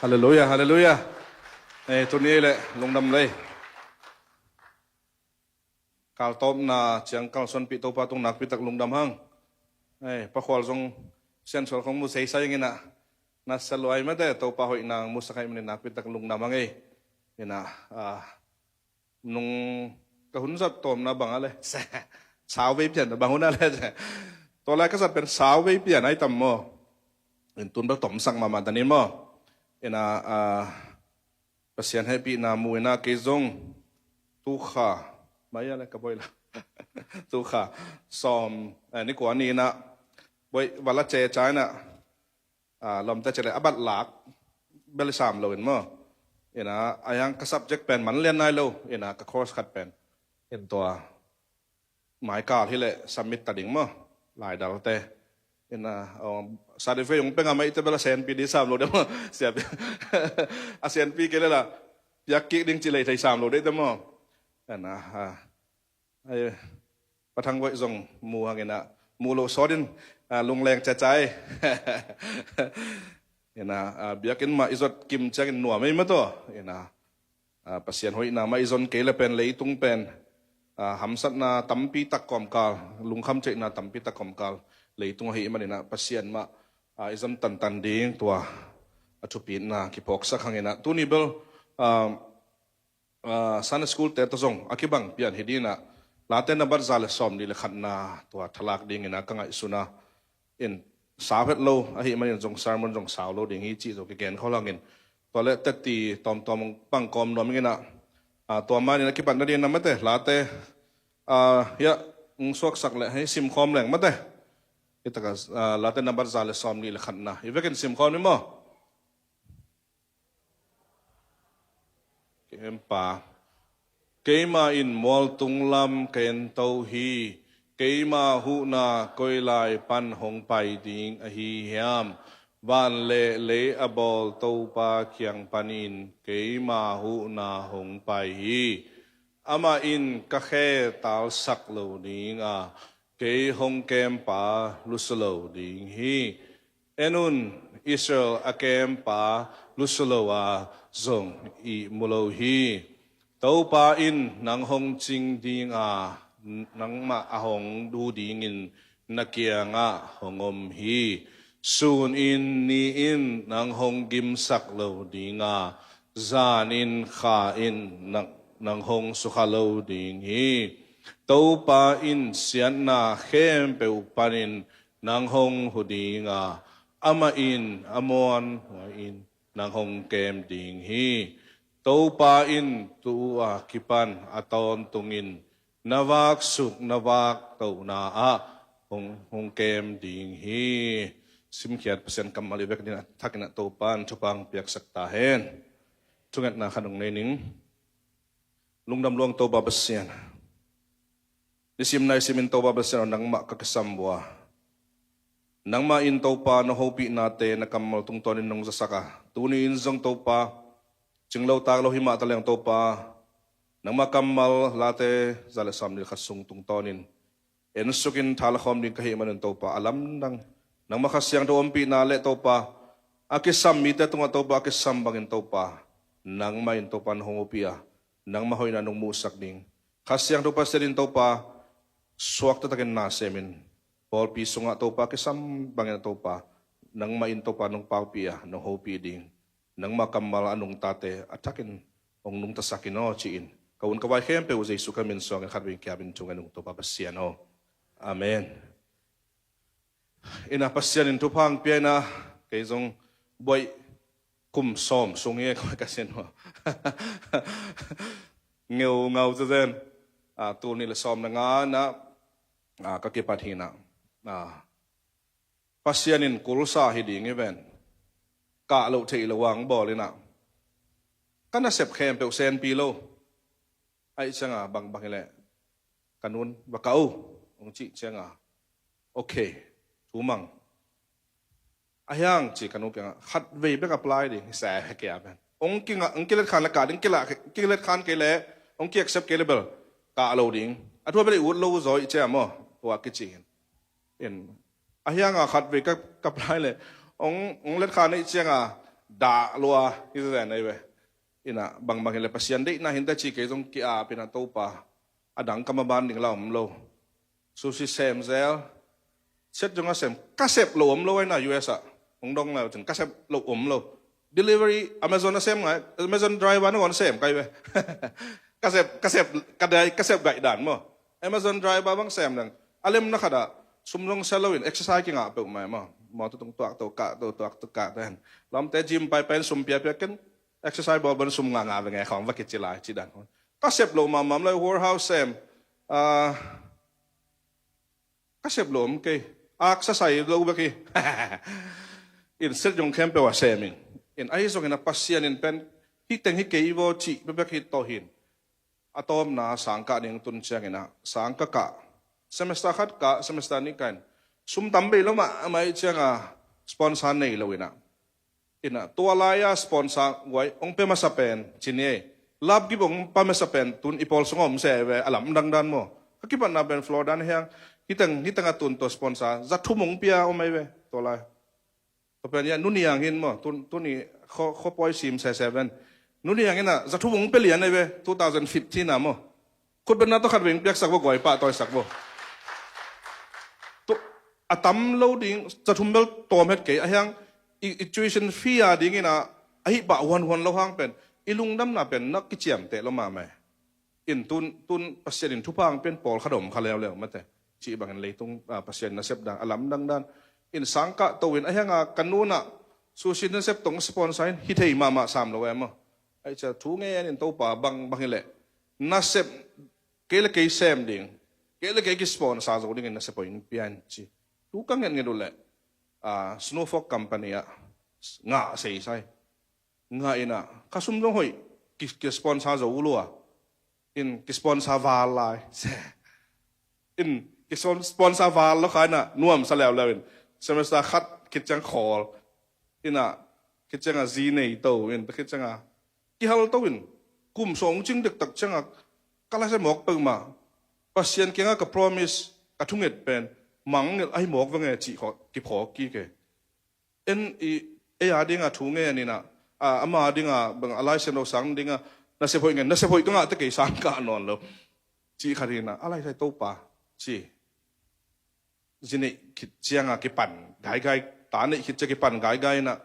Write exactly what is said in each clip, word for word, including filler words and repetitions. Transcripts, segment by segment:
Halleluia, halleluia. Eh, tuni le lungdam lei. Kaltawpna ciang kalsuanpih Topa tung nakpi tak lungdam hang. Eh, pakhual zong siansual khong mu seisai inah, na saluai mate Topa hoihna musak hai manin nakpi tak lungdam hang ei. Inah, ah, nung ka hun zat tawmna bang a le. Sau vei pian bang hun a le. Tua lai ka zat pen sau vei pian ai tam maw. In tun bel tomsak mahmah ta ni maw. Inah, ah, Pasian hehpihna mu inah kei zong tukha mai a le ka boi la. Tukha sawm, eh, ni kua ni inah boi vala ce ca inah, ah, lawmte ce le a bat lak bel sam lo in maw. Inah a hiang ka subject pen man lian nai lo, inah ka course khat pen in tua maikal hileh submit ta ding maw, laidalte. Inah, oh, certificate hong pia ngam a ite bel a senpi ding sam lo deuh maw. Siapi a senpi kei le la piak kik ding ci lei thei sam lo deuh te maw. Inah, ah, ai, pathang voih zong mu hang inah mu lo sawt in, ah, lungleng cacai. Inah, ah, biakinn mah i zot kim ciangin nuam ei mataw. Inah, ah, Pasian hoihna mah i zon kei le pen leitung pen, ah, hamsatna tampi tak kawmkal, lungkham ceihna tampi tak kawmkal leitung ahi maninah Pasian mah, ah, i zon tantan ding tua a thupitna kiphawksak hanginah tuni bel, ah, ah, Sunday school te tawh zong a kibang pian hi dinah, Late nambat za le sawm nih le khatna tua thalak dinginah ka ngaihsuna. In sau het lo ahi manin zong sermon zong sau lo ding hi cih zong kigen kho hangin, tua le teti tawmtawm pangkawm nuam inginah, ah, tua manin a kipatna ding na mate Late, ah, hiah hong suaksak le hei simkhawm leng mate. Hitaka, ah, Late nambat za le sawm nih le khatna i vekin simkhawm ni maw. Kempa, keima in mualtung lam ka ento hi. Keima huhna koi lai pan hong pai ding ahi hiam? Van le lei a bawl Topa kiang panin keima huhna hong pai hi. Amah in ka khe talsak lo ding a, kei hong kempa lusu lo ding hi. En un, Israel a kempa lusu lo a zong ihmu lo hi. Topa in nang hong cing ding a, nangmah a hong hu dingin na kiangah hong om hi. Sun in ni in nang hong gimsak lo ding a, zan in kha in nang, nang hong sukha lo ding hi. Topa in siatna khempeuh panin nang hong hu ding a, amah in a muanhuai in nang hong kem ding hi. Topa in tu a kipan a tawntungin na vaksuk na vaktohna ah hong, hong kem ding hi. Simkhiat Pasian kammal i vek ding a thakin a Topa in thupha hong piaksak ta hen. Thungetna khat hong nei ning. Lungdam luang Topa Pasian, nisim naisim in Topa Pasian aw, nangmah ka kisam bua. Nangmah in Topa na hopihnate na kammal tungtawnin nong zasak a, tuni in zong Topa, cinglo taklo hi mah taleng Topa, nangmah kammal Late za le sawm nih le khat sung tungtawnin ensukin thala khawm ding ka hih manin Topa, a lamdang nangmah Kha Siangtho ompihna le Topa, a kisam mite tungah Topa a kisam bangin Topa, nangmah in Topa na hong hopih a, nangmah hoihna nong muhsak ding. Kha Siangtho Pasian in Topa suak taktakin na semin, pawlpi sungah Topa kisam bangin Topa, nangmah in Topa nong paupih a, nong hopih ding. Nangmah kammal a nungtate a thakin hong nungtasak in aw ci-in, ka un ka vai khempeuh Jesu ka min suangin khatvei kiapin thungen ung Topa Pasian aw. Amen. Ina Pasian in thupha hong pia ina, kei zong buaih kum sawm sung hi e, koi ka sin aw. Ngeu ngau zazen. Ah, tul nih le sawm na nga na, ah, ka kipat hi na. Ah, Pasian in kulsa hi ding hi ven. Kah loh theih loh ang bawl inah, ka nasep khempeuh senpi lo. Aih cianga bangbang hileh ka nun va kah uh, hong cih cianga, okay, thu mang. A hiang ci ka nu kiangah, khat vei bek apply ding hi sa, kei a pen hong kinga, hong kilet khan le kah ding, kilet khan kei le hong ki accept kei le bel kah lo ding. A thu a bel i ut lo zaw ih cia maw, tua kici hin. In, a hianga khat vei ka, ka apply le hong, hong let khan ih cianga dah lua hi zen ei ve. Ina bangbang hileh Pasian deihna hinte ci kei zong ki-ap ina Topa, a dang ka maban ding la om lo. Sushi sem zel, set zong a sem, ka sep lo om lo aina U S ah. Hong dong lo cin ka sep lo om lo. Delivery Amazon a sem ngai, Amazon driver na gon sem kai ve. Ka sep, ka sep, ka dai, ka sep gaih dan maw. Amazon driver bang sem dang. A lem na khat ah sum zong sia lo in exercise kingah peuh mai maw. Maw tu tung tuak tu kah tu tuak tu kah ten. Lawmte gym pai pen sum piapia ken exercise bawl ban sum nga nga ve nge khawng va kici lai ci dan. Ka sep lo mamam lai warehouse sem. Ah, ka sep lo om kei. Ak sa sai lo bek hi. In set zong khempeuh a sem in. In ahi zongin a Pasian in pen hi teng hi kei vaw cih bek hi tawh hin. A tawpna sangkah ding tun ciangin ah sangkah kah, semester khat kah, semester nih kah in sum tam bei lo mah amah ih cianga sponsor nei lo in ah. Ina tua lai-a sponsor guai hong pia masa pen ci ni ei. Lap gip hong pia masa pen tun i pawl sungah om se ve a lamdang dan maw. Ka kipatna pen Florida na hiang hiteng hiteng a tun tua sponsor za thum hong pia om ei ve tua lai. Tua pen ia nuniang hin maw tun tuni kho kho poi sim se se ven. Nuniang ina za thum hong pia lian ei ve two thousand fifteen a maw. Khutbetna tawh khat veng piaksak vo guai pah tawisak vo. Tu a tam lo ding za thum bel tawm het kei a hiang i, i tuition fee a dingin a, a hih pah huanhuan lo hang pen i lungdamna pen na kiciamteh lo mahmah. In tun tun Pasian in thupha ang pen pawl kha dom kha leuleu mate. Cih bangin leitung a, Pasian nasep dan a lamdang dan. In sangkah to in a hianga ka nunah sushi nasep tong sponsor in hi thei mahmah sam lo em aw. Ai cia thu ngen in Topa bang bang hileh nasep kei le kei sem ding, kei le kei kisponsor zo dingin nasep hoih in pian ci. Tu ka ngetnget uh leh ah, Snowfall Company ah ngah seisai. Ngah inah ka sum zong hoih ki, kisponsor zo uh lua. In kisponsor val lai. In kisponsor val lo kha inah nuamsa leuleu in semester khat khit ciang khawl. Inah khit ciangah zi nei to in khit ciangah kihal to in kum sawng cing dektak ciangah ka lasia mawk peuhmah. Pasian kiangah ka promise ka thunget pen mangngilh ahi mawk venge cih khawh kiphawk kike. En i ei a dinga thu ngen inah a, ama dinga bang a laisian lo sang dinga nasep hoih ngen nasep hoih ka ngahte kei sang kah nawn lo. Cih khat inah a laisai Topa ci. Zi neih khit cianga kipan gaigai, ta neih khit cia kipan gaigai inah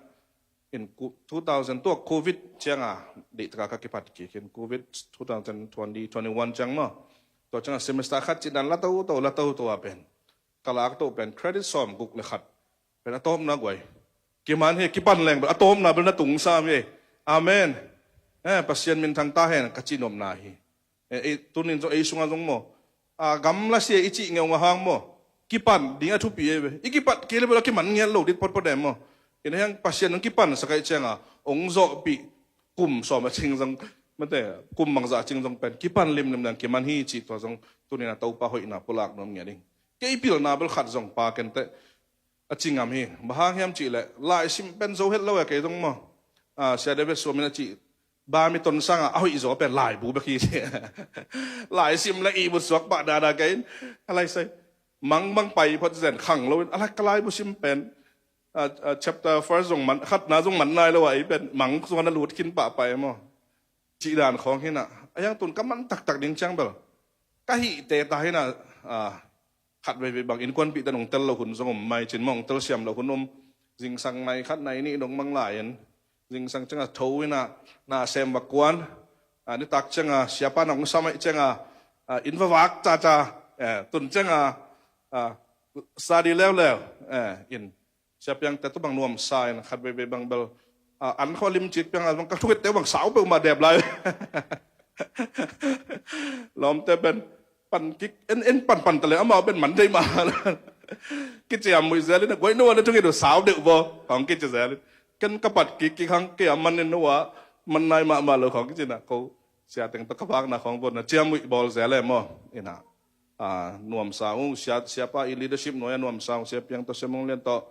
in two thousand tuak covid cianga deihtaka ka kipat kik in covid two thousand twenty twenty one ciang maw. Tua cianga semester khat cidan la toto la toto a pen ka lak toh pen credit sawm guk le khat pen a tawpna guai. Kiman hi kipan leng pen a tawpna bel na tungsam hi. Amen. Eh, Pasian minthang ta hen ka cihnopna hi. Eh, eh, tunin zong ei sunga zong maw a gamla sia i cih ngeungah hang maw kipan ding a thupi ei ve. I kipat kei le bel a kiman ngiat lo dit potpot em maw. Ina hiang Pasian hong kipan sakaih cianga hong zawhpih kum sawm a cing zong mate kum mangzah a cing zong pen kipan limlim dang kiman hi cih tua zong tunin a Topa hoihna pulak nuam ngiat ding. Kei pilna bel khat zong pa kenteh a ci ngam hi. Bang hang hiam cihleh laisim pen zo het lo e kei zong maw. Ah, Sia David Suamin a cih bamiton sangah a hoih zaw pen laibu bek hi ci. Laisim le ihmut suak pah dada kei in a laisai mangbang pai phot zen khang loin a lai ka laibu sim pen ah, ah, chapter first zong man khatna zong man nai lo ah ei pen mang zong a na lut khin pahpah e maw. Cih dan khawng hinah a hiang tun ka man taktak ding ciang bel ka hihte ta hinah ah, khat veivei bang innkuanpihte nong tel lo hun zong om mai cin mong tel siam lo hun om. Zingsang nai khat nai nih dong mang lai-in zingsang cianga tho inah na sem va kuan. Ah, nitak cianga siapa na hong samaih cianga ah, inn va vak caca. Eh, tun cianga ah, study leuleu. Eh, in siapiangte tu bang nuamsa in khat veivei bang bel ah, an khawh limcit pianga bang ka thukhitte bang sau peuhmah dep lai. Lawmte pen pan kik en en pan pan tale amau pen man thei mah. Kiciam muih zelin a guai no na thungit uh sau deuh bo hong kici zelin ken ka pat kik kik hang kei a man in no a man nai mahmah lo khong kicina ko siateng tawh ka vakna khong bo na ciam muih bawl zel e maw. Ina ah, nuamsa ung sia siapa i leadership nuai a nuamsa ung siapiang tawh siamong lian tawh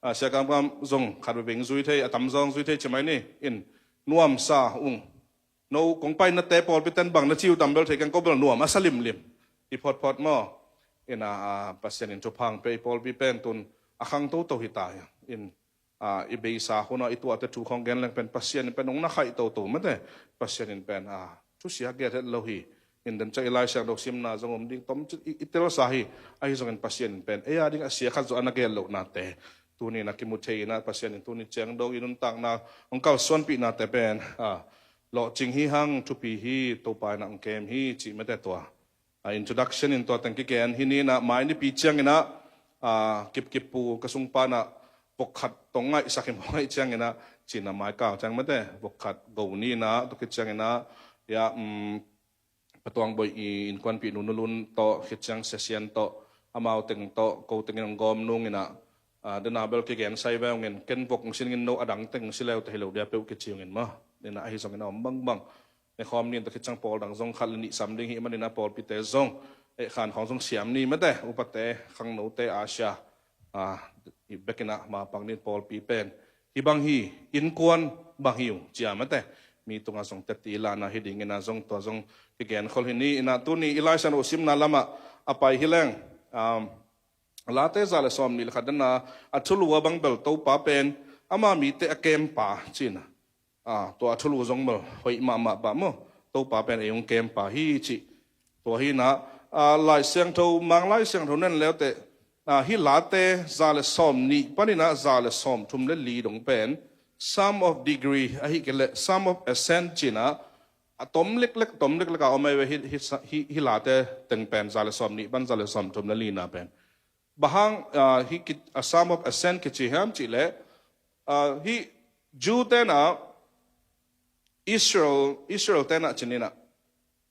ah, sia kamkam zong khat veveng zui thei a tam zong zui thei ci mai ni. In nuamsa ung no kong painate pawlpi ten bang na ciu tam bel thei keng ko bel nuam a sa limlim. I photphot maw. Ina ah, Pasian in thuphang pe i pawlpi pen tun a khang toto hita in ah, i beisa hun ah i tuahte thu khawng gen leng pen Pasian in pen hong na khaih toto mate. Pasian in pen, ah, thusia gelh het lo hi. In den ciang i Lai Siangtho simna zong om ding, tom ci i, i telsa hi. Ahi zongin Pasian in pen ei a ding a sia khat zong a na gelh lohnate tuni-in a kimu thei in ah, Pasian in tuni ciang dong i nuntakna hong kalsuanpihnate pen, ah, lawhcing hi hang, thupi hi, Topa in ah hong kem hi cih mate tua. Ah, introduction in tua teng kigen hi ni in ah, mai nipi ciangin ah, ah, Kipkip pu ka sungpa in ah vok khat tong ngaihsak hi mawk ahih ciangin ah, ci-in ah mai kau ciang mate, vok khat go ni in ah, tua khit ciangin ah, ya, um, Patuang Boih i innkuanpih Nu Nu Lun tawh, khit ciang Sia Sian tawh, amau teng tawh ko tengin hong gawm nung in ah, ah, den a bel kigen sai ve ung in, ken vok hong si ning in, no a dang teng si leu teh hi lo dia peuh kici ung in maw. In ah ahi zongin a om bangbang ne khawm ni in, tua khit ciang pawl dang zong khat le nih sam ding hi manin ah pawlpite zong, eh, khan khawng zong siam ni mate, upate, khangnote, a sia, ah, i bek in ah mapang ni in pawlpi pen hih bang hi, innkuan bang hi ung cia mate, mi tungah zong teti lahna hi ding in ah zong tua zong kigen khol hi ni. In ah tuni i Lai Siangtho simna lamah a pai hi leng, um, Late za le sawmnih le khat den a, a thulu a bang bel Topa pen ama mite a kempa ci-in ah, ah, tua a thulu zong bel hoih mahmah pah maw, Topa pen ei hong kempa hi cih. Tua hi in ah, ah, Lai Siangtho, Mang Lai Siangtho na en leu teh, ah, hih Late za le sawmnih panin ah za le sawmthum le li dong pen sum of degree ahih kei leh sum of ascent ci-in ah, a tom leklek, tom leklek a om ahi ve hih, hih, hih, hih Late teng pen, za le sawmnih pan za le sawmthum le lina pen. Bang hang, ah, hih ki, a sum of ascent kici hiam cih leh, ah, hih Jew te'n ah Israel, Israel te'n ah ci-in ah,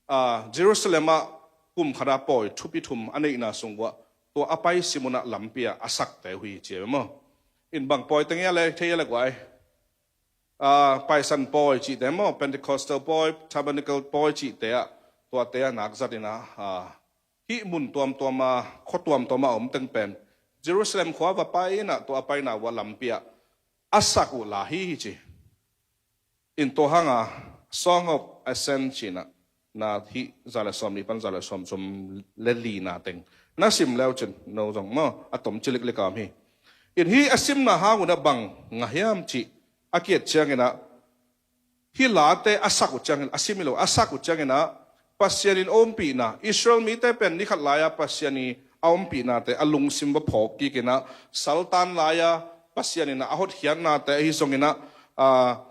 ah, Jerusalem ah kum khat a pawi thupi thum a neihna sung uah tua a paisi mun ah lampi ah a sakte uh hi ci ve maw. In bang pawi teng hia le thei hia le guai, ah, Paisan pawi cihte maw, Pentecostal pawi, Tabernacle pawi cihte ah, tuate ah nak zat in ah, ah, hih mun tuamtuam a, khua tuamtuam a om teng pen Jerusalem khua va pai in ah, tua a paina uah lampi ah a sak uh la hi hi ci. In tua hang a Song of Ascent ci-in ah, na hih za le sawmnih pan za le sawmthum le lina teng na sim leu cin, no zong maw, a tom ci liklik a om hi. In hih a simna hang un ah bang ngah hiam cih a ki-et ciangin ah, hih Late a sak uh ciangin, a sim hi lo, a sak uh ciangin ah, Pasian in a ompihna, Israel mite pen ni khat lai-a Pasian i a ompihnate a lungsim va phawk kik in ah, saltan lai-a Pasian in ah a hotkhiatnate ahi zongin ah, ah,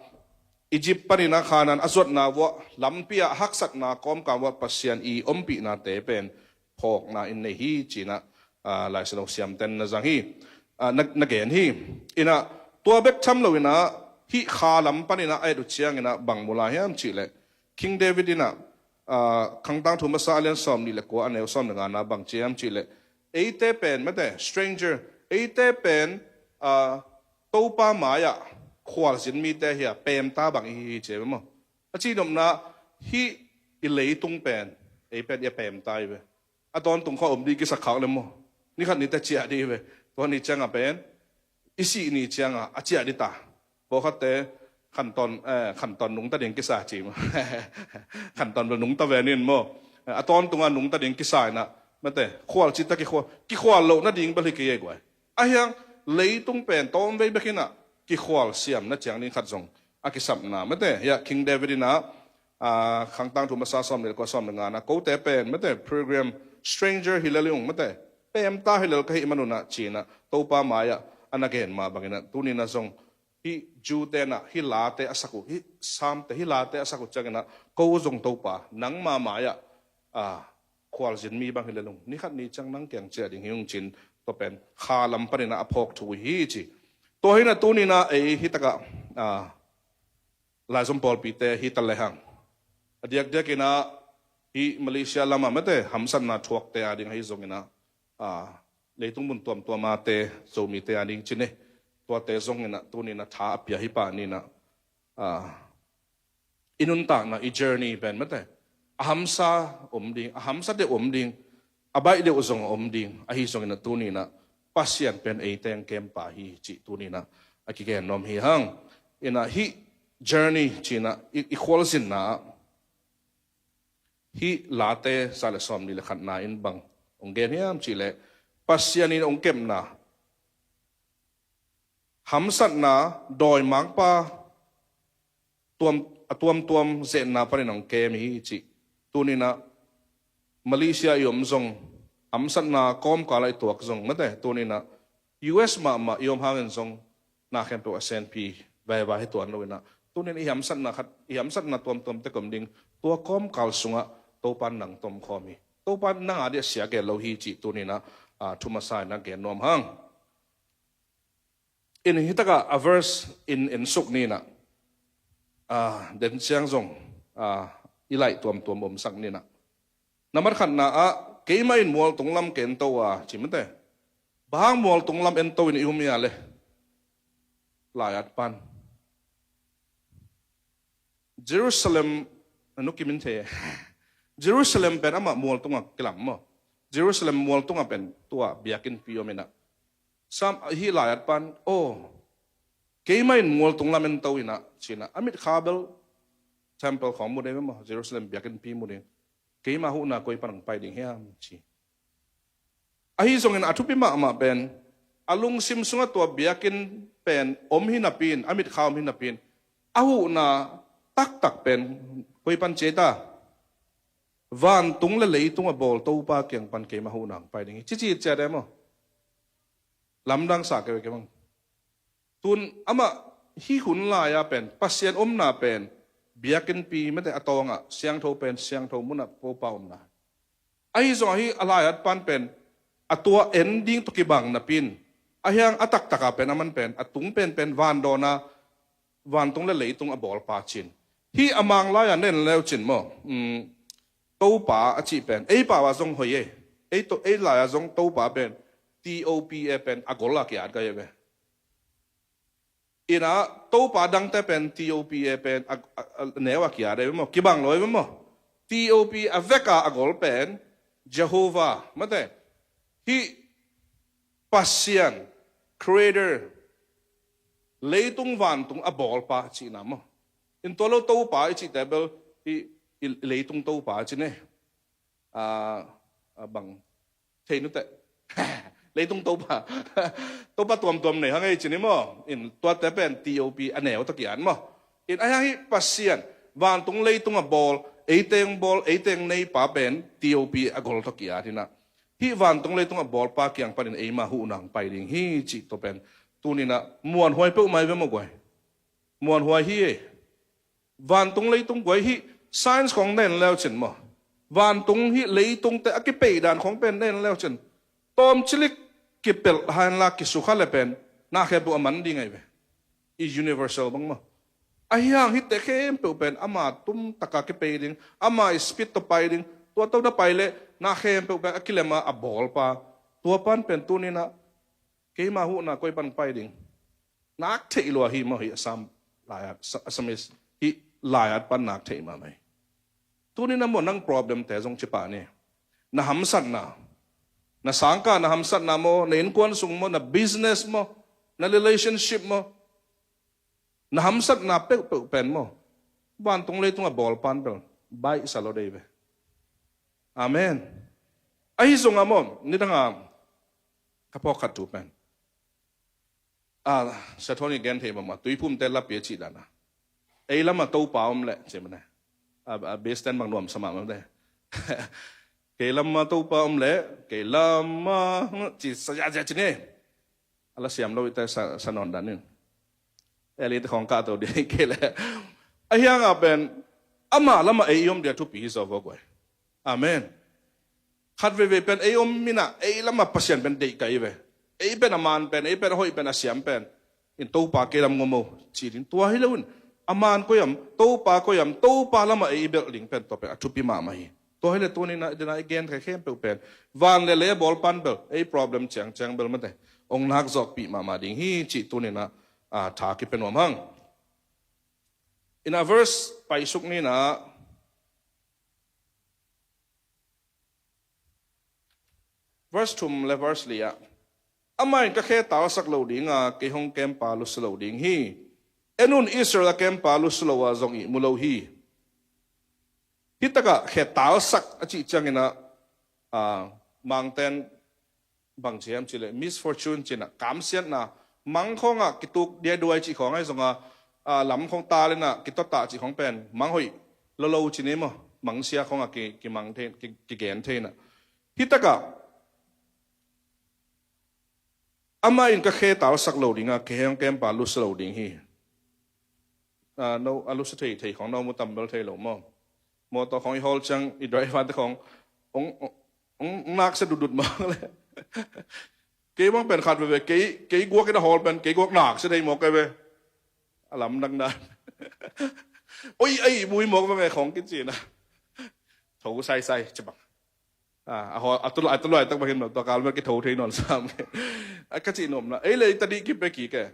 Egypt panin ah Kanaan a zuatna uah lampi ah a haksatna kawmkal uah Pasian i ompihnate pen phawkna in nei hi ci-in ah, ah, Lai Siangtho siamte'n na zang hi, ah, na, na gen hi. In ah tua bek tham lo in ah, hih kha lam panin ah a et uh ciangin ah bang mu lai hiam cih leh, King David in ah, ah, Khang Tangthu Masa a lian sawmnih le kua, a neu sawm le ngana bang ci hiam cih leh, eite pen mate, stranger, eite pen, ah, Topa mai-ah khualzin mite hi a, pemta bang i hi hi ci ve maw. A cihnopna, hih i leitung pen ei pen i a pemta hi ve. A tawntung khua om ding kisak khak le maw, ni khat ni teh ciah ding hi ve. Tua ni ciangah pen i sih ni ciangah a ciah ding ta. Pawlkhatte khantawn, eh, khantawn nungta ding kisa ci maw. Khantawn bel nungta ve ni in maw. Eh, a tawntungah nungta ding kisa in ah, mate, khual cih teh kikhual, kikhual loh nading bel hi kei ei guai. Ahi hang leitung pen tawmvei bek in ah kikhual siamna ciang ding khat zong a kisapna, mate, hia King David in ah, ah, Khang Tangthu Masa sawmnih le kua, sawm le ngana, kote pen mate, pilgrim, stranger hi lel ung mate, pemta hi lel ka hih man un ah ci-in ah Topa mai-ah a na gen mah bangin ah tuni-in ah zong hih Jew te'n ah hih Late a sak uh, hih Psalm te, hih Late a sak uh ciangin ah, ko zong Topa nangma mai-ah, ah, khualzin mi bang hi lel ung, ni khat ni ciang nang kiang ciah ding hi ung ci-in, tua pen kha lam panin ah a phawk thu hi ci. Tua hi in ah tuni-in ah ei hih takah, ah, Laizom pawlpite hi ta lehang, a diakdiak in ah hih Malaysia lamah mate hamsatna thuakte a ding ahi zongin ah, ah, leitung mun tuamtuam a te Zomite a ding ci ni, tuate zongin ah tuni-in ah tha a pia hi pah ni in ah, ah, i nuntakna, i journey pen mate, a hamsa om ding, a hamsa deuh om ding, a baih deuh zong om ding ahi zongin ah tuni-in ah Pasian pen eite hong kempa hi cih tuni-in ah a kigen nuam hi hang. In ah hih journey ci-in ah i, i khualzinna ah hih Late za le sawmnih le khatna in bang hong gen hiam cih leh, Pasian in hong kepna hamsatna dawimangpa tuam, a tuamtuam zetna panin hong kem hi cih. Tuninah Malaysia i om zong, hamsatna kawmkal ah i tuak zong, mate, tuninah U S mahmah i om hangin zong na khempeuh a senpi vaiva hi tuan loinah, tunin i hamsatna khat, i hamsatna tuamtuam tek om ding, tua kawmkal sungah Topan nang tomkhawm hi. Topan nang a dih a sia gen lo hi cih tuninah, ah, thu masa inah gen nuam hang. In hitakah a verse in ensuk ninah, ah, den ciang zong, ah, i laih tuamtuam omsak ninah. Namat khatna ah, keimah in mualtung lam ka ento a, ci mate. Bang hang mualtung lam ento in i um ia le? Lai-at pan Jerusalem, a nukim in thei. Jerusalem pen amah mualtungah kilam maw. Jerusalem mualtungah pen tua biakinnpi om inah. Sam, hih lai-at pan, aw, keimah in mualtung lam ento inah, cinah, a mitkha bel temple khawng mu ding maw, Jerusalem biakinnpi mu ding. Keimah huhna koi pan hong pai ding hiam, ci. Ahi zongin a thupi mahmah pen, a lungsim sungah tua biakinn pen om hi napi in, a mitkha om hi napi in, a huhna taktak pen koi pan ci ei ta? Vantung le leitung a bawl Topa kiang pan keimah huhna hong pai ding hi, cici ciat e maw. Lamdang sa kei ve kei bang. Tun amah hih hun lai-a pen, Pasian omna pen biakinnpi mate a tawngah, siangtho pen siangtho munah Topa omna. Ahi zongah hih a lai-at pan pen a tua en ding tawh kibang napi in, a hiang a taktaka pen aman pen a tung penpen vandawn a, vantung le leitung a bawlpa cin. Hih a mang lai-a na en leu cin maw, um, Topa a cih pen ei pau a zong hoi e. Ei to, ei lai-a zong Topa pen T O P A pen a gol a ki-at ka hi ve. Inah Topa dangte pen T O P A pen a, a, a neu a ki-at e ve maw, kibang lo e ve maw. T O P a veka a gol pen Jehovah mate, hih Pasian, Creator, leitung vantung a bawlpa cihna maw. In tua lo Topa i cihte bel hih i leitung Topa ci ne. Ah, ah, bang thei nuteh. Leitung Topa. Topa tuamtuam nei hang ei ci ni maw. In tuate pen T O P a neu tawh ki-at maw. In a hiang hih Pasian, vantung leitung a bawl, eiteng bawl, eiteng neipa pen T O P a gol tawh ki-at inah, hih vantung leitung a bawlpa kiang panin eima huhna hong pai ding hi cih tua pen tuninah muanhuai peuhmah i ve maw guai. Muanhuai hi e. Vantung leitung guai hih science khawng na en leu cin maw. Vantung hih leitungte a kipeih dan khawng pen na en leu cin, tawmcilik kipelh hanla kisukha le pen na khempeuh a man ding ahi ve. I universal bang maw. A hiang hihte khempeuh pen ama tumtaka kipei ding, ama i speed tawh pai ding, tua tawh na pai leh na khempeuh pen a kilema a bawlpa. Tua pan pen tuninah keima huhna koi pan pai ding. Nak theih lua hi maw hih Assam lai-at, Assamese hih lai-at pan nak theih mahmah hi. Tuninah maw nang problemte zong ci pah ni. Na hamsatna, na sangkah na hamsatna maw, na innkuan sung maw, na business maw, na relationship maw, na hamsatna peuhpeuh pen maw, vantung leitung a bawlpan bel baihsa lo dei ve. Amen. Ahi zongah maw, nidanga ka phawk khat thu pen, ah, Sia Thawni gen thei mahmah, Tuiphumte lapi a cih dana, ei lamah Topa om leh ci mane. A, a bass ten bang nuamsa mahmah mate. Kei lamah Topa om leh, kei lamah ci sa ziahziah ci ni. A la siam lo i te sa, sa nawn dan in. Eli te khawng kah to ding kei le. A hiangah pen ama lamah ei i om dia thupi hi zaw vua guai. Amen. Khat veivei pen ei om inah ei lamah Pasian pen deih ka hi ve. Ei pen a man pen, ei pen a hoih pen, a siam pen. In Topa kei lam ngom o ci ding, tua hi lo in a man koi am, Topa koi am, Topa lamah ei i belh ding pen tua pen a thupi mahmah hi. Tua hi le tuninah dena i gen kha khempeuh pen van le lei a bawlpan bel ei problem ciangciang bel mate hong nak zawkpih mahmah ding hi cih tuninah, ah, tha kipia nuam hang. Inah verse paisuk ninah, verse thum le verse li ah, amah in ka khe talsak lo dinga kei hong kempa lusia lo ding hi. En un, Israel a kempa lusia lo a zong ihmu lo hi. Hitakah khe talsak a cih cianginah, ah, Mangten bang ci hiam cih leh misfortune cinah, kamsiatna, Mang khawngah kituk diaiduai cih khawng ahi zonga, a, lam khawng tal inah kitotah cih khawng pen mang hoih lolo cih ni maw? Mang sia khawngah ki, kimang thei, ki, kigen thei inah. Hitakah amah in ka khe talsak lo dinga, khe hong kempa lusu lo ding hi. A, no, a lusu thei thei khawng no mu tambel thei lo maw? Mawtaw khawng i hawl ciang i driver te khawng hong, hong, hong naksia dutdut mawk le. Kei bang pen khat veve, kei, kei guak in a hawl pen kei guak naksia thei mawk kei ve. A lamdang dan. Oi, ai, bui mawk bang e khawng kici na. Tho saisai ci bang. A, a hawl, a tuluai, a tuluai tak bangin tua kal bel kitho thei nawn sam. A ka cih nuamna ei le ei tadih kipe kik e.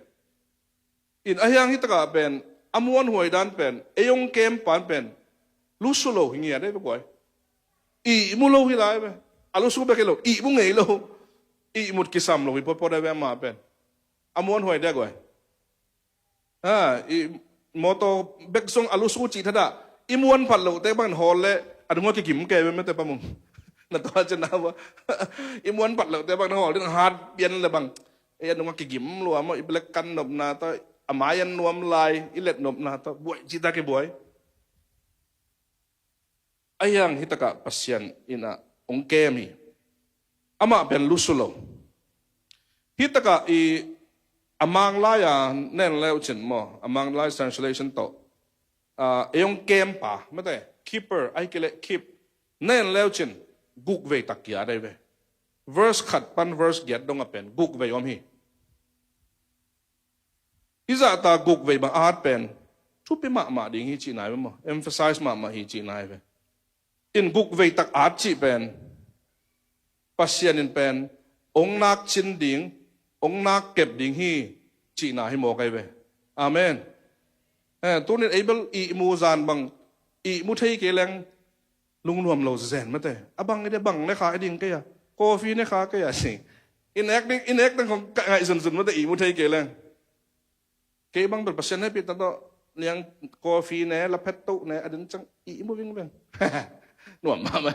In ahiang hitakah pen a muanhuai dan pen ei hong kempa in pen lusu lo hi ngiat ei ve guai. Ihmu lo hi lai ve. A lusu bek hi lo, ihmu ngei lo. Ihmut kisam lo hi potpot ei ve amah pen. A muanhuai dek guai. Ha, i mawtaw bek zong a lusu cih thadah i muan phat lohte bangin hawl le a dungah kigim kei ve mete pamung. Na tua cina bua. I muan phat lohte bangin hawl din hat pian le bang. Ei a dungah kigim lua maw, i belek kan nopna tawh, a mai an nuam lai i let nopna tawh buai cita kibuai. Ahiang hitakah Pasian inah hong kem hi. Amah pen lusu lo. Hitakah i a Mang lai-a nen leucin maw, a Mang lai translation tawh, a, ei hong kempa mete, keeper, ahi kei le keep, nen leucin guk vei tak kiat ei ve. Verse khat pan verse giat dongah pen guk vei om hi. I zahta guk vei bang a hat pen thupi mahmah ding hi cihna hi ve maw? Emphasize mahmah hi cihna hi ve. In guk vei tak a hat cih pen Pasian in pen hong nak cin ding, hong nak kep ding hi cihna hi mawk ei ve. Amen. Eh, tunin ei bel ihmu zan bang ihmu thei kei leng lungnuam lo zen mate. A bang i de bang ne kha i ding kei a. Coffee ne kha kei a si. I nek ding, i nek ding kong ka ngaih zunzun mate ihmu thei kei leng. Kei bang bel Pasian hehpihna tawh niang coffee ne, laphet toh ne, a din ciang ihmu vingveng. Nuam mahmah.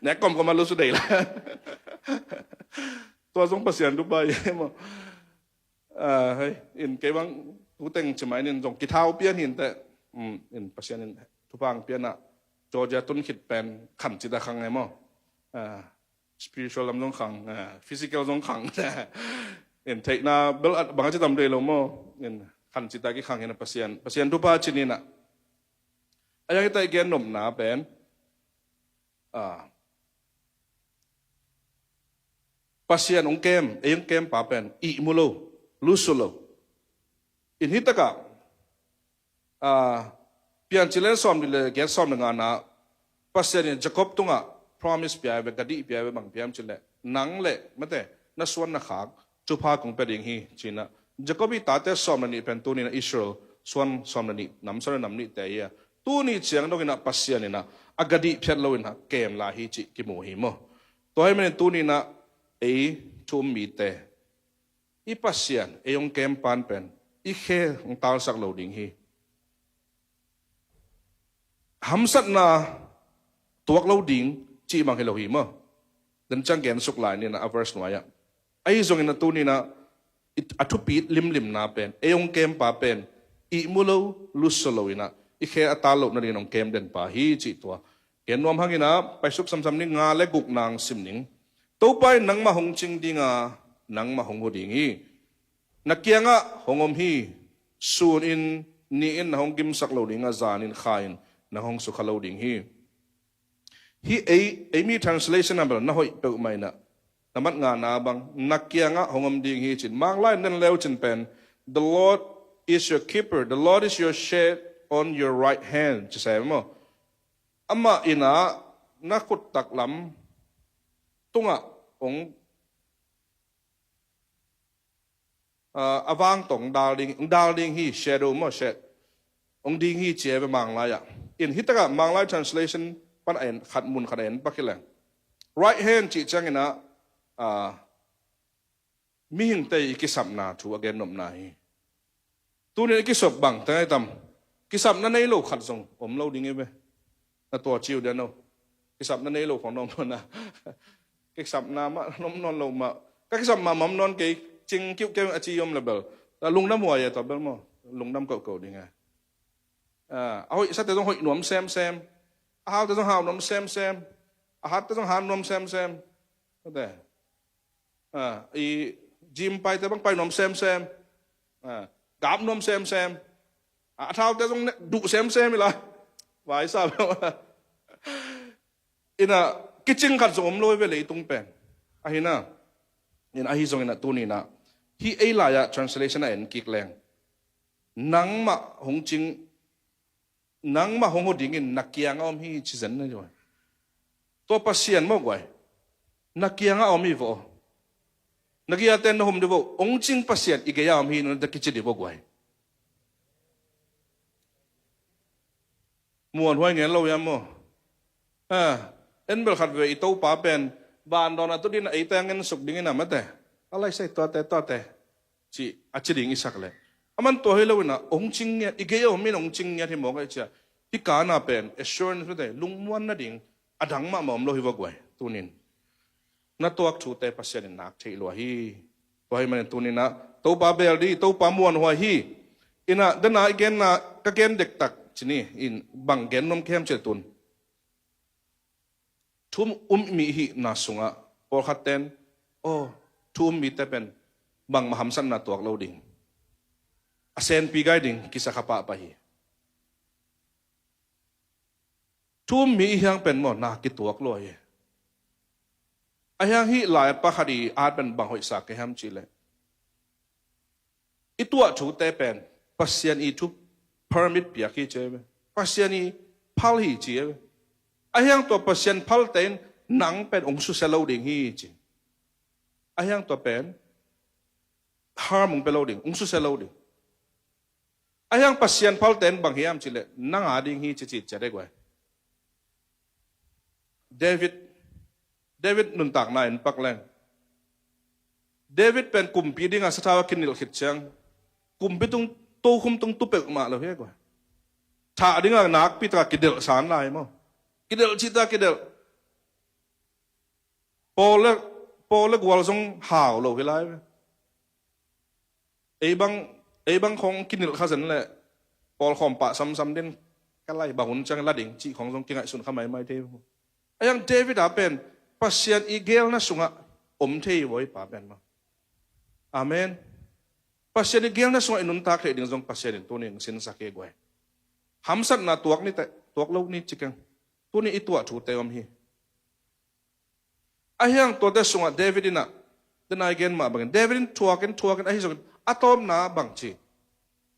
Nek komkom a lusu dei la. Tua zong Pasian thupha hi maw. Ah, hei, in kei bang tu teng cimai nin zong kithau pian hin teh. Mm, in Pasian in thupha ang pian ah. Georgia tun khit pen khan cita khang e maw. Ah, spiritual lam zong khang, ah, physical zong khang. In theihna bel at bang a ci tam dei lo maw. In khan cita ki khang hin a Pasian. Pasian thupha cin in ah. A yang i tai gen nopna pen. Ah, Pasian hong kem, ei hong kempa pen ihmu lo, lusu lo. In hitakah, ah, Piancil sawm nih le giat sawm le ngana, Pasian in Jacob tungah promise pia ve, gadih pia ve bang piam cih leh, nang le mate, na suan na khak, thupha kong pia ding hi, ci-in ah. Jacob i tate sawm le nih pen tuni-in ah Israel, suan sawm le nih, nam sawm le nam nihte hi a. Tuni ciang dongin ah Pasian in ah, a gadih phiat loin ah, kem lai hi cih kimu hi maw. Tua ahih manin tuni-in ah ei thu um mite, i Pasian, ei hong kempa in pen, i khe hong talsak lo ding hi. Hamsatna tuak lo ding, cih bang hi lo hi maw. Den ciang gen suk lai ni-in ah a verse nuai-ah. Ahi zongin ah tuni-in ah, i, a thupi limlimna pen, ei hong kempa pen, ihmu lo, lusu lo-in ah, i khe a tal loh nadingin hong kem denpa hi cih tua. Gen nuam hangin ah, paisuk samsam ni, nga le guk nang sim ning. Topa in nangmah hong cing ding a, nangmah hong hu ding hi. Na kiangah hong om hi. Sun in, ni in na hong gimsak lo ding a, zan in, kha in na hong sukha lo ding hi. Hih ei, ei mi translation ah bel na hoih peuhmah in ah, na mat ngana bang, na kiangah hong om ding hi ci-in. Mang lai nen leu cin pen, "The Lord is your keeper, the Lord is your shade on your right hand," ci sa maw. Amah in ah na khut taklam tungah hong, ah, a vang tawh hong dal ding, hong dal ding hi, shadow maw, shade. Hong ding hi ci-a ve Mang lai-ah. In hitakah Mang lai translation pan a en, khat mun khat a en pak hi leng. Right hand cih ciangin ah, ah, mihingte i kisapna thu a gen nopna hi. Tuni-in i kisop bang teng ai tam. Kisapna nei lo khat zong om lo ding hi ve. Na tua ciu dia no. Kisapna nei lo khong na om nawn a. Kisapna mah na om nawn lo mah. Ka kisap mah mah om nawn kei. Cing kiuhkeu a ci om le bel, lungdam huai e, tua bel maw, lungdam kohkoh ding e. A hoih sate zong hoih nuam semsem, a haute zong hau nuam semsem, a hatte zong han nuam semsem. Ate, i gym paite bang pai nuam semsem, gap nuam semsem, a thaute zong duh semsem ila. Vaisa bel ina kicing khat zong om lo i ve leitung pen. Ahina, in ahi zongina tunina hi ei lai-ah translation a en kik leng, nangmah hong cing, nangmah hong ho dingin na kianga om hi ci zen na hi. Tua Pasian maw guai, na kianga om hi vo. Na kiate na hom di vo, hong cing Pasian i gei-a om hi na kici di vo guai. Muanhuai ngen lo hiam maw? En bel khat ve i Topa pen vandawn a tu dina eite a ngen suk dingin a mate, a laisai tuate tuate ci a ci ding i sak le, aman tua hi lo ina hong cing ngiat, i gei a om in hong cing ngiat hi mawk a i cia. Hi kana pen assurance mate, lungmuan nading a dang mahmah om lo hi va guai. Tunin na tuak thute Pasian in nak theih lua hi. Tua hi manin tuninah Topa beel di, Topa muanhuai hi. Inah dana i genna ka gen dektak cini in bang gen nuam kem cih tun, thu um mi hihna sungah pawlkhat ten, aw, thu um mite pen bangmah hamsatna tuak lo ding, a senpi gai ding kisa kha pahpah hi. Thu um mi i hiang pen maw na kituak lua hi. A hiang hih lai pakhat i at pen bang hoihsa ka hiam cihleh, i tuah thute pen Pasian i thu permit piak hi ci ve. Pasian i phal hi ci ve. A hiang tua Pasian phalte in nang pen ong susia lo ding hi ci. A hiang tua pen harm ong pia lo ding, ong susia lo ding. A hiang Pasian phalte in bang hiam cihleh nang a ding hi ci ci cia dek ve. David, David nuntakna in pak leng, David pen kumpi dinga sathau a kinilh khit ciang kumpi tung, tokhum tung tu peuhmah lo hi a guai. Thah dinga nakpi taka kidelh san lai maw. Kidelh cihta kidelh. Paul le, Paul le gual zong hau lo hi lai ve. Ei bang, ei bang khong kinilh kha zen leh Paul khawm pah samsam din ka lai bang hun ciang la ding cih khong zong kingaihsun kha maimai thei. A hiang David a pen Pasian i gelna sungah om thei voi pa pen maw. Amen. Pasian i gelna sungah i nuntak thei ding zong Pasian in tunin sinsak hi guai. Hamsatna tuak ni teh, tuak lo ni cikeng. Tunin i tuah thute om hi. A hiang tuate sungah David inah, dena i gen mah bangin David in thuakin thuakin ahi zongin a tawpna bang ci,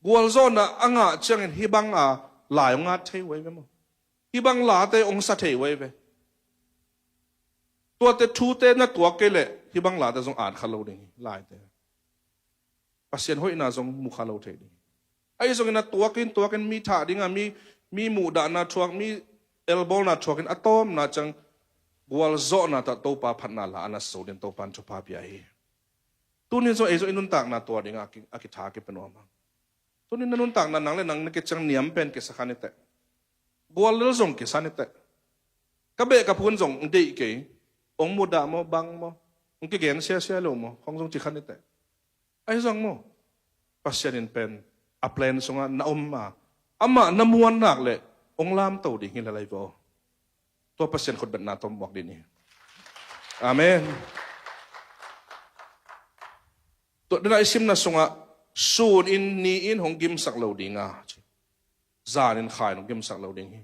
gualzawhna a ngah ciangin hih banga lai ong at thei uh ei ve maw. Hih bang late ong sa thei uh ei ve. Tuate thute na tuak kei leh hih bang late zong at kha lo ding hi laite. Pasian hoihna zong mu kha lo thei ding. Ahi zongin a tuakin tuakin mi thah dinga mi, mi muhdahna thuak, mi elbawlna thuakin a tawpna ciang gualzawhna tah Topa phatna la a na so din Topa in thupha pia hi. Tunin zong ei zong i nuntakna tua dinga a ki, a kitha kipe nuam a. Tunin na nuntakna nang le nang na kiciang niam pen kisa kha ni teh. Gual lel zong kisa ni teh. Ka beh ka phun zong deih kei. Ong mudah maw bang maw, ong kigen siasia lo maw, khong zong ci kha ni teh. Ahi zong maw, Pasian in pen a plan sungah na om a, amah na muan nak leh ong lamto ding hi lalai vaw. Tua Pasian khutbetna tawm muak ding hi. Amen. Tua dena i simna sungah sun in ni in hong gimsak lo dinga, zan in kha in hong gimsak lo ding hi.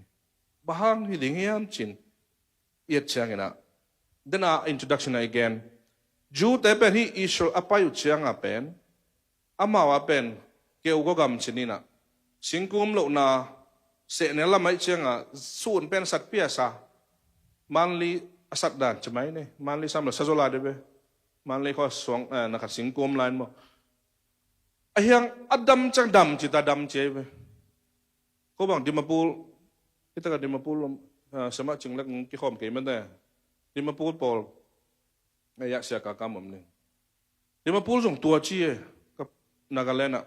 Bang hang hi ding hiam cin i et cianginah, dena introduction ah i gen, Jew-te pen hih Israel a pai uh cianga pen, amau a pen keu gawgam cininah, singkung om lohna sehnel lam aih cianga sun pen satpi a sa, manli a sat dan ci mai ni, manli sam lo sa zaw lai de ve, manli khaw suang, eh, na khat singkung om lai maw. A hiang a dam ciang dam ci ta dam ci ai ve. Ko bang Dimapur, hi taka Dimapur, ah, sama cing lek kikhawm kei mate. Dimapur pawl, eh, yak sia ka kam om ning. Dimapur zong tua ci e, ka Nagaland ah.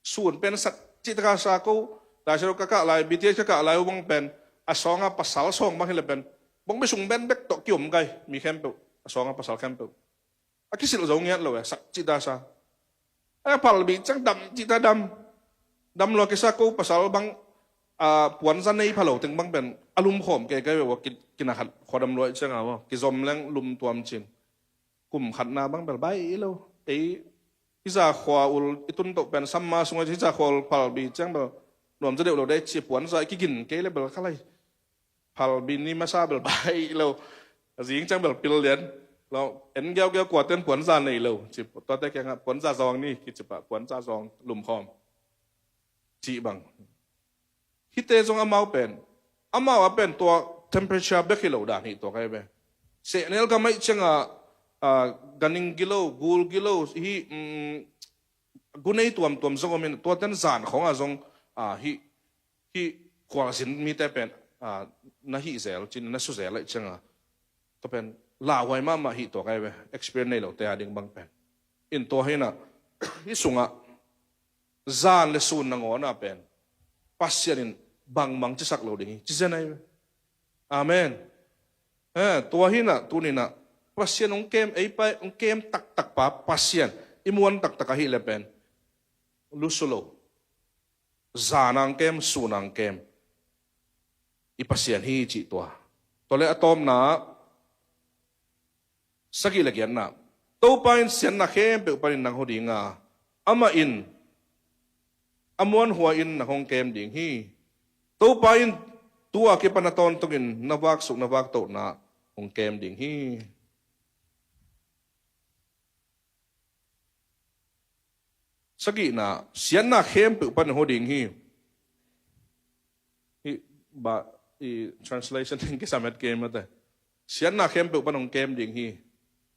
Sun pen sat ci taka sa ko, lai sa ka kah lai, B T S ka kah lai uh bang pen, a sawnga pasal sawng bang hi le pen. Bang bi sung ben bek tawh ki om kai, mi khempeuh, a sawnga pasal khempeuh. A kisilh zo ngiat lo e, sak cih ta sa. A phalbi ciang dam cih ta dam. Dam lo a kisa ko pasal bang, a, puanza nei pha lo teng bang pen a lumkhawm kei kei ve ua, ki, kina khat khua dam lo a ciang a ua, kizom leng lum tuam cin. Kum khatna bang bel bai i lo. Ei, hih za khua ul i tun toh pen samma sungah hih za khua ul phalbi ciang bel nuam za deuh lo dei ci, puanza i kigin kei le bel khalai. Phalbi ni masa bel bai i lo. A zing ciang bel pil lian lo. En giaugiau kuaten puanza nei lo. Ci, tuate kiangah puanza zawng ni kici pah, puanza zawng lumkhawm. Cih bang. Hihte zong amau pen, amau a pen tua temperature bek hi lo dan hi tua kai ve. Sehnel gam aih ciangah, a, ganhing gilo, gul gilo, hih, um, gunei tuamtuam zong om in, tuaten zan khawngah zong, a, hih, hih khualzin mite pen, a, na hih zel, cin na su zel aih ciangah. Tua pen lauhuai mahmah hi tua kai ve, experience nei lote a ding bang pen. In tua hi inah, hih sungah, zan le sun nangawn ah pen Pasian in bangmang cisak lo ding hi, ci zen ahi ve. Amen. Eh, tua hi inah, tuni inah Pasian hong kem, ei pai hong kem taktak pa Pasian i muan taktak ahih le pen lusu lo. Zan ang kem, sun ang kem i Pasian hi cih tua. Tua le a tawpna, sagih le giatna. Topa in siatna khempeuh panin nang ho ding a, amah in a muanhuai in nang hong kem ding hi. Topa in tu-a kipan a tawntungin na vaksuk na vaktohna hong kem ding hi. Sagihna, siatna khempeuh pan hong ho ding hi. Hi, ba, i translation ding kisam het kei mate. Siatna khempeuh pan hong kem ding hi.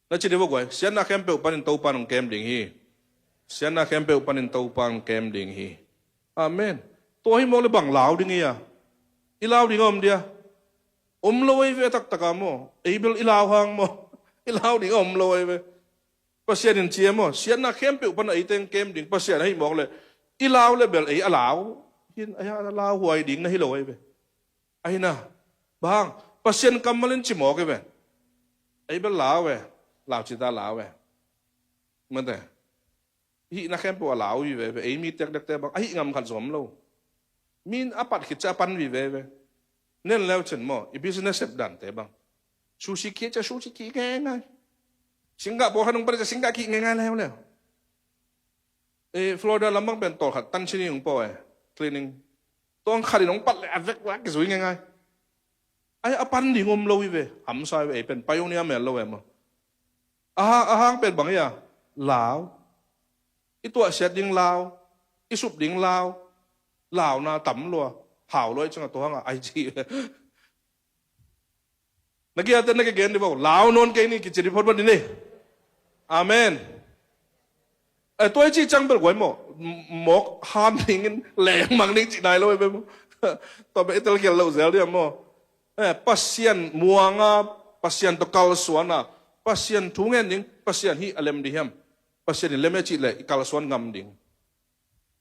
Na ci dih vok guai. Siatna khempeuh panin Topa hong kem ding hi. Siatna khempeuh panin Topa hong kem ding hi. Amen. Tua hi mawk le bang lau ding hi a. I lau ding a om dia. Om lo ei ve taktak a maw. Ei bel i lau hang maw. I lau ding a om lo ei ve. Pasian in ci e maw, siatna khempeuh pan a eite hong kem ding Pasian ahi mawk le, i lau le bel ei a lau. Hin, ei a lauhuai ding na hi lo ei ve. Ahi na, bang, Pasian kammal in ci mawk ei ve. Ei bel lau e, lau ci ta lau e. Mate. Hihna khempeuh a lau hi ve ve, ei mi tekdekte bang, ahi ngam khat zom lo. Min a pat khit cia a pan vive ve. Nen leu cin maw, i business sep dante bang. Sushi kih cia sushi kih ngeingai. Singgah pawlkhat hong pan cia singgah kih ngeingai leuleu. E, Florida lam bang pen tawlkhat tan sini hong paw e. Cleaning. Tawng khat in hong pat le a vek vak kizui ngeingai. Ai, a pan ding om lo hi ve. Hamsa hi ve, ei pen pioneer mel lo e maw. A, a hang pen bang hi a, lau. I tuahsiat ding lau. I sup ding lau. Launa tam lua. Hau lua i cingah tua hangah ai ci. Na giate na kigen dih vo. Lau nawn kei ni kici dih photphot dih ni. Amen. E, tua i cih ciang bel guai maw. M-, mawk han dingin lengmang ding cih nai lo e be maw. Tua bek i telkhial loh zel dih a maw. E, Pasian muanga, Pasian tawh kalsuana, Pasian thu ngen ding, Pasian hih a lem dih hiam. Pasian in lem e cih leh i kalsuan ngam ding.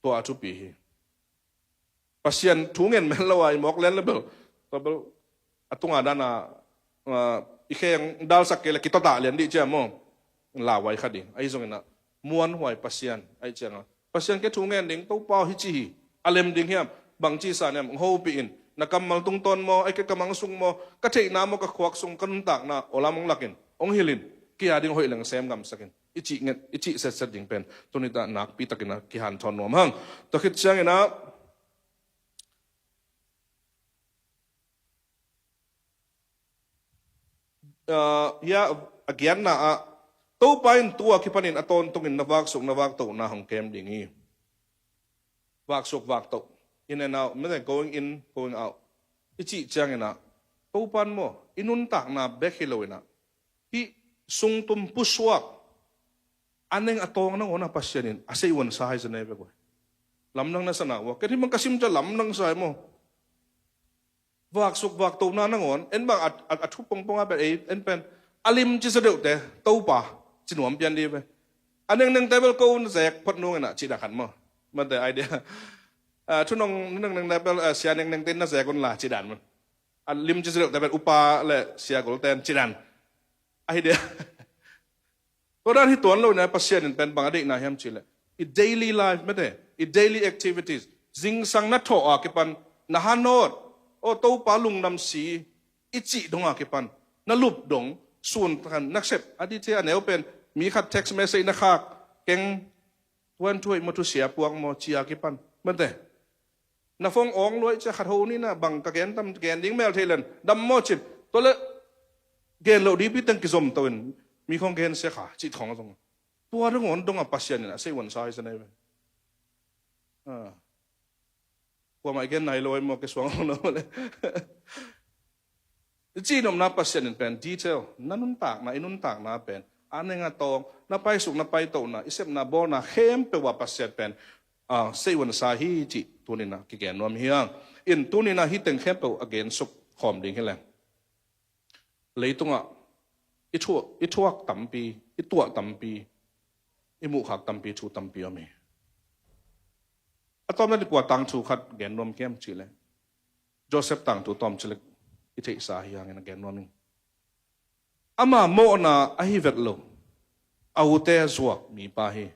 Tua a thupi hi. Pasian thu ngen mel lo a i mawk len le bel. Tua bel a tunga dana, a, i kheng dalsak kei le kitawtah lian dih cia maw. Lauhuai kha ding. Ahi zongin a muanhuai Pasian. Ahi cianga Pasian ke thu ngen ding, Topa aw hih ci hi. A lem ding hiam. Bang ci sa niam. Hong hopih in. Na kammal tungtawn maw. Ai ke ka mang sung maw. Ka theihna maw, ka khuak sung, ka nuntakna. Aw lam hong lakin. Hong hilhin. Kia ding hoih leng sem gamsakin. I cih nget, i cih setset ding pen tuni ta nakpi takin a kihanthawn nuam hang. Tua khit ciangin a, a, hia a giatna ah, Topa in tu-a kipanin a tawntungin na vaksuk na vaktohna hong kem ding hi. Vaksuk vaktoh. In and out, mete going in, going out. I cih ciangin a, Topa in maw, i nuntakna bek hi lo in a, hih sungtum pusuak a neng a tawng nangawn a Pasian in a sei uan sa hai sa nei bek uh. Lamdang na sa na uh a, kei hih mang ka sim cia lamdang sa hai maw. Vaksuk vaktohna nangawn en bang a, a, a thu pongpong a bel ei en pen a lim ci sa deuhte Topa ci nuam pian dih ve. A nengnengte bel ko na zek phot nung in a cih dan khat maw. Mate idea. A, thunong nengnengte bel, a, sia nengnengte na zek un la cih dan maw. A lim ci sa deuhte bel upa le sia golte in cih dan. Idea. Tua dan hi tuan lo in a, Pasian in pen bang a deihna hiam cih leh, i daily life mate, i daily activities, zingsang na thawh a kipan, na hanawt, aw Topa lungdam si, i cih dong a kipan, na lup dong, sun kan na sep a dih thei a, neu pen mi khat text message na khak, keng tuan thuai maw, thusia puak maw, ci a kipan mate. Na phone awng luai cia khat ho ni na bang ka gen tam, gen ding mel thei len dam maw cin. Tua le gen lo ding pi teng kizom to in, mi khong gen sia kha cih khong zong. Tua dong on dong a Pasian in a sei wan sai sa nei ve. Ah. Kuamah i gen nai lo ai maw, ke suang lo le. I cihnopna Pasian in pen detail, na nuntakna, i nuntakna pen a neng a tawng, na paisuk, na paitohna, i sepna bawlna khempeuh ah Pasian pen, ah, seiwan sa hi cih tuninah kigen nuam hi hang. In tuninah hih teng khempeuh a gensuk khawm ding hi leng, leitungah i thuak, i thuak tampi, i tuah tampi, i muhkhak tampi, thu tampi om hi. A tawpna ding kua tangthu khat gen nuam hiam cih leh, Joseph tangthu tawm cih leh i theihsa hi hangin a gen nuam ing. Ama mawhna ahi vet lo, a ute zuak mipa hi.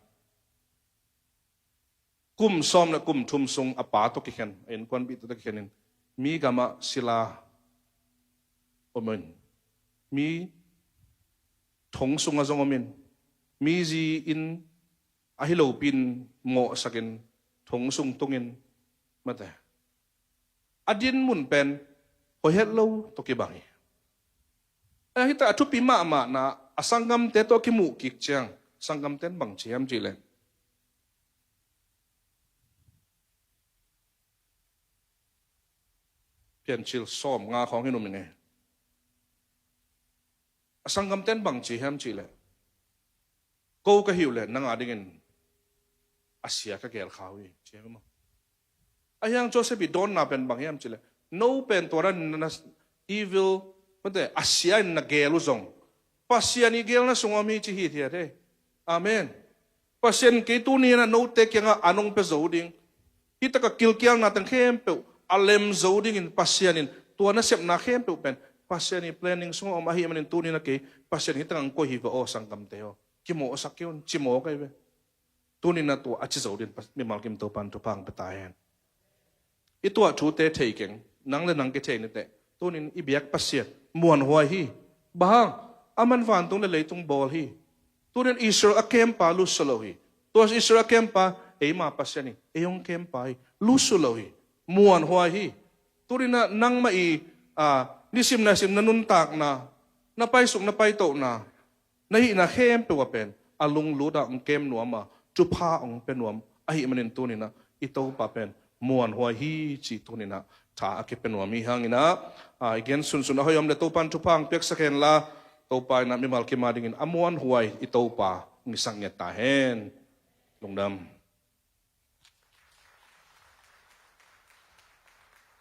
Kum sawm le kum thum sung a pa tawh kikhen, a innkuanpihte tawh kikhen in, mi gamah sila om in, mi thong sungah zong om in, mi zi in ahi lopi in mawhsak in, thong sung tungin mate. A din mun pen hoihet lo tawh kibang hi. A hita a thupi mahmahna a sanggamte tawh kimuh kik ciang, sanggamte in bang ci hiam cih leh, Piancil sawm nga khawng hi nuam ing e. A sanggamte in bang ci hiam cih leh, ko ka hi uh leh nang a dingin a sia ka gel kha uh hi, ci hiam maw? A hiang Joseph i dawnna pen bang hiam cih leh, no pen tua dan na evil, mate, a sia in na gel uh zong, Pasian i gelna sungah om hi ci hithiat hi. Amen. Pasian in kei tuni in a note kiangah a nong pia zo ding, hih taka kilkialna teng khempeuh a lem zo dingin Pasian in tua nasepna khempeuh pen Pasian i planning sungah om ahih manin tuni in a kei Pasian hih taka ang koih hi va aw, sanggamte aw. Kimawhsak kei un, ci mawk ahi ve. Tuni in a tua a ci zo dingin Pas-, mimal kim Topa'n thupha ang pia ta hen. I tuah thute thei keng, nang le nang kithei ni teh. Tunin i biak Pasian muanhuai hi. Bang hang, aman vantung le leitung bawl hi. Tunin Israel a kempa lusu lo hi. Tua Israel a kempa eima Pasian hi, ei hong kempa hi. Lusu lo hi. Muanhuai hi. Tunin a nangmah i, a, nisim naisim na nuntakna, na paisuk na paitohna, na hihna khempeuh ah pen a lunglut ah hong kem nuam a, thupha hong pia nuam ahih manin tuninah i Topa pen muanhuai hi ci tuninah tha a kipia nuam hi hanginah, a, i gen sunsun a hoih om le Topa in thupha hong piaksak henla, Topa inah mimal kim a dingin a muanhuai i Topa hong hisak ngiat ta hen. Lungdam.